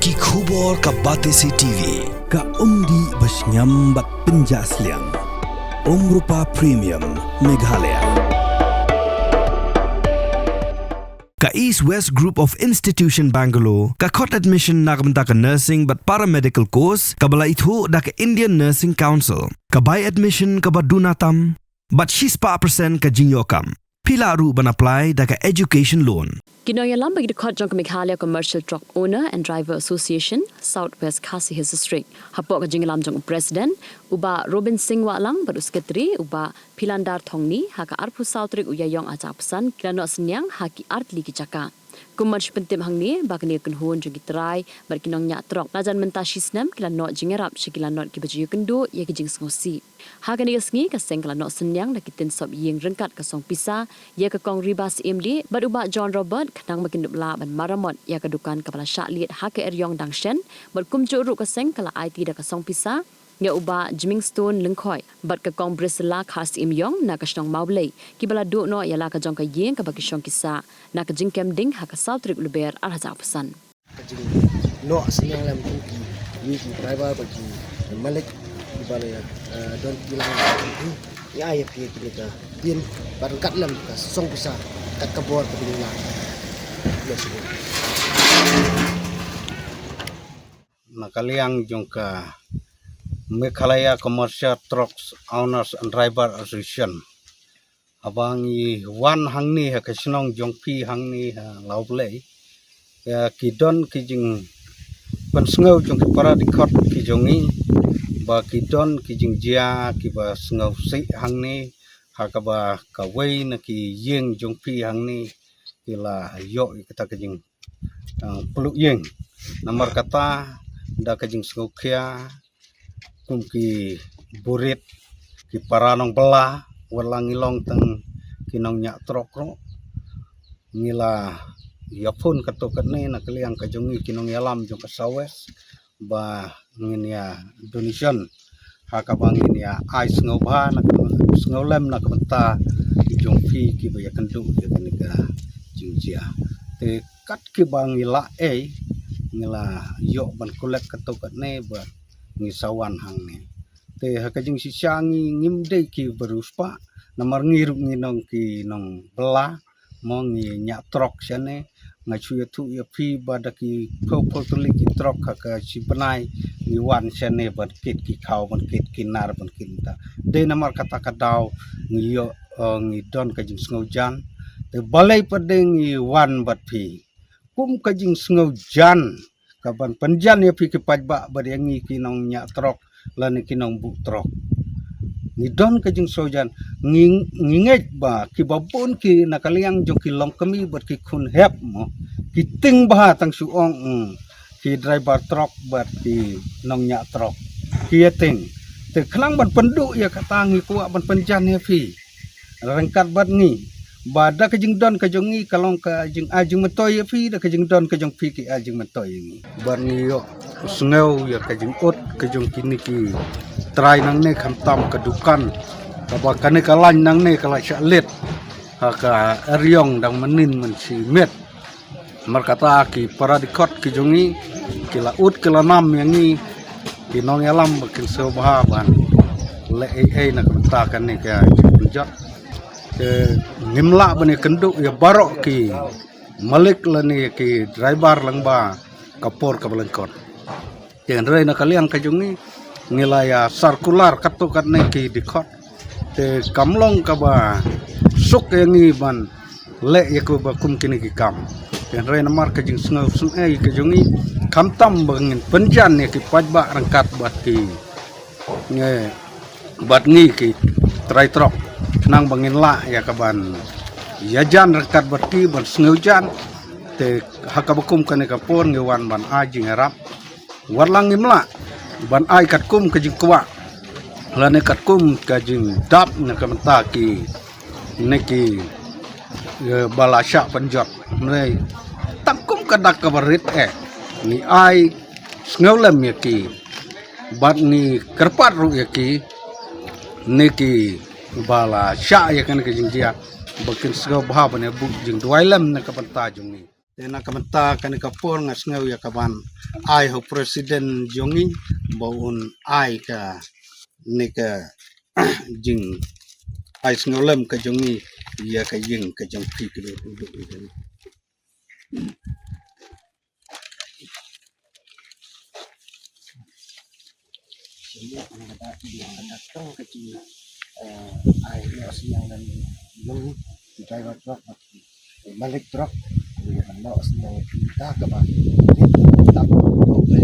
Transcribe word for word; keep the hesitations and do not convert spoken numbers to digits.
Ki khubor ka Batesi T V, ka umdih ba shngiam bad pynjah sliang. Umrupa Premium, Meghalaya. Ka East West Group of Institution Bangalore, ka khot admission na ka bynta ka nursing bad paramedical course, kaba la ithuh da ka Indian Nursing Council. Ka bai admission kaba duna tam, bad shispah percent ka jingïoh kam. Phi lah ruh ban apply da ka education loan. Ki nongïalam bad ki dkhot jong ka Meghalaya Commercial Truck Owner and Driver Association, South West Khasi Hills District, hapoh ka jingïalam jong u President, u Bah Robin Singh Wahlang, bad u Secretary, u Bah Philandar Thongni, ha ka arphew saw tarik u Ïaïong arhajar arphew san, ki la noh synñiang ha ki artylli ki jaka. Kum ban shu pyntip hangne, ba kane ka kynhun jong ki trai bad ki nongñiah trok, la jan mynta shisnem ki la noh jingïarap sha ki lanot kiba ju ïakynduh ïa ki jingsngewsih. Ha kane ka sngi, ka seng ka la noh synñiang da ki ktien sop ïing ryngkat ka song pisa ïa ka Kong Riba Syiem Dieh bad u Bah John Robert, khnang ba kin dup lah ban maramot ïa ka dukan kaba la shah lied ha ka eriong dang shen, bad kumjuh ruh ka seng ka la aiti da ka song pisa ïa u Bah Jmingstone Lyngkhoi bad ka Kong Brisela Kharsyiemïong na ka shnong Mawblei, kiba la duh noh ïa la ka jong ka ïing kaba ki shong ki sah na ka jingkem ding ha ka saw tarik Lber arhajar arphew san. Ka jingnoh synñiang lem jong ki, ïa ki driver bad ki malik, kiba la, eh, don ki lang, ïa, ïa phi kine ka ktien, bad ryngkat lem ka song pisa, kat ka bor kaba ngi lah. Ïa shuh. Na ka liang jong ka Meghalaya Commercial Trucks Owners and Driver Association, haba ngi wan hangne ha ka shnong jong phi hangne ha Lawblei, ïa ki don ki jingpynsngew jong ki para dkhot ki jong ngi, ba ki don ki jingjia kiba sngewsih hangne, ha kaba kawei na ki ïing jong phi hangne ki la ïoh ïa kata ka jing, ah, pluh ïing. Namar kata, da ka jingsngewkhia kum ki burit, ki para nongbylla, wat la ngi long tang ki nongñiah trok ruh, ngi la ïa phone katto katne na ka liang ka jong ngi ki nongïalam jong ka South West, ba ngin ïa donation, ha kaba ngin ïa ai sngewbha na ka, sngewlem na ka bynta ki jong phi kiba ïakynduh ïa kane ka jingjia. Te kat kiba ngi lah ei, ngi la ïoh ban collect katto katne ba ngi sa wan hangne. Te ha ka jingshisha ngi ngim dei kiba riewspah, namar ngi ruh ngi nong ki nongbylla, mo ngi ñiah trok shane, nga shu ïathuh ïa phi ba da ki phew phew tylli ki trok ha ka shi bnai ngi wan shane ban kit ki khaw, ban kit ki nar, ban kit mynta. Dei namar kata ka daw ngi ïoh, eh, ngi don ka jingsngewjan. Te balei pat de ngi wan bad phi? Kum ka jingsngewjan kaban pynjan ïa phi ki paidbah bad ïa ngi ki nongñiah trok lane ki nongbuh trok. Ngi don ka jingsngewjan, ngi, ngi ngeit ba kiba bun ki na ka liang jong ki longkmie bad ki khun hep mo, ki tieng bha tang shu ong, mm, ki driver trok bad ki nongñiah trok ki ïa tieng. Te khnang ban pynduh ïa kata ngi kwah ban pynjan ïa phi ryngkat bad ngi, ba da ka jingdon ka jong ngi ka long ka jingai jingmyntoi ïa phi, da ka jingdon ka jong phi ki ai jingmyntoi ïa ngi. Bad ngi ïohsngew ïa ka jingud ka jong kine ki trai nangne, khamtam ka dukan, kaba kane ka lain nangne ka la shah lied ha ka eriong dang mynnin mynshi miet. Namar kata ki para dkhot ki jong ngi ki la ud ki la nam ïa ngi ki nongïalam ba kin sngewbha ban leh ei ei na ka bynta kane ka jingpynjot. Te ngim lah ban ïakynduh ïa baroh ki malik lane ki driver lyngba ka por kaba lyngkot. Te hynrei na ka liang ka jong ngi, ngi la ïa circular katto katne ki dkhot. Te kam long kaba suk ïa ngi ban leh ïa kaba kum kine ki kam. Te hynrei namar ka jingsngew sngewsih ka jong ngi, khamtam ba ngin pynjan ïa ki paidbah ryngkat bad ki, ngi, bad ngi ki trai trok, khnang ba ngin lah ïa kaban ïajan ryngkat bad ki ban sngewjan. Te ha kaba kum kane ka por ngi wan ban ai jingïarap. Wat la ngim lah ban ai katkum ka jingkwah lane katkum ka jingdap na ka bynta kine ki, eh, ba la shah pynjot. Hynrei tang kum ka dak kaba rit eh, ngi ai sngewlem ïa ki bad ngi kyrpad ruh ïa kine kiba la shah ïa kane ka jingjia ba kin sngewbha ban ïa buh jingduwai lem na ka bynta jong ngi. Te na ka mynta kane ka por nga sngew ïa ka ban ai ha u president jong ngi ba un ai kane ka jingai sngewlem ka jong ngi ïa ka ïing ka jong phi ka dei u dei u dei. Malik truck, malik truck, malik truck,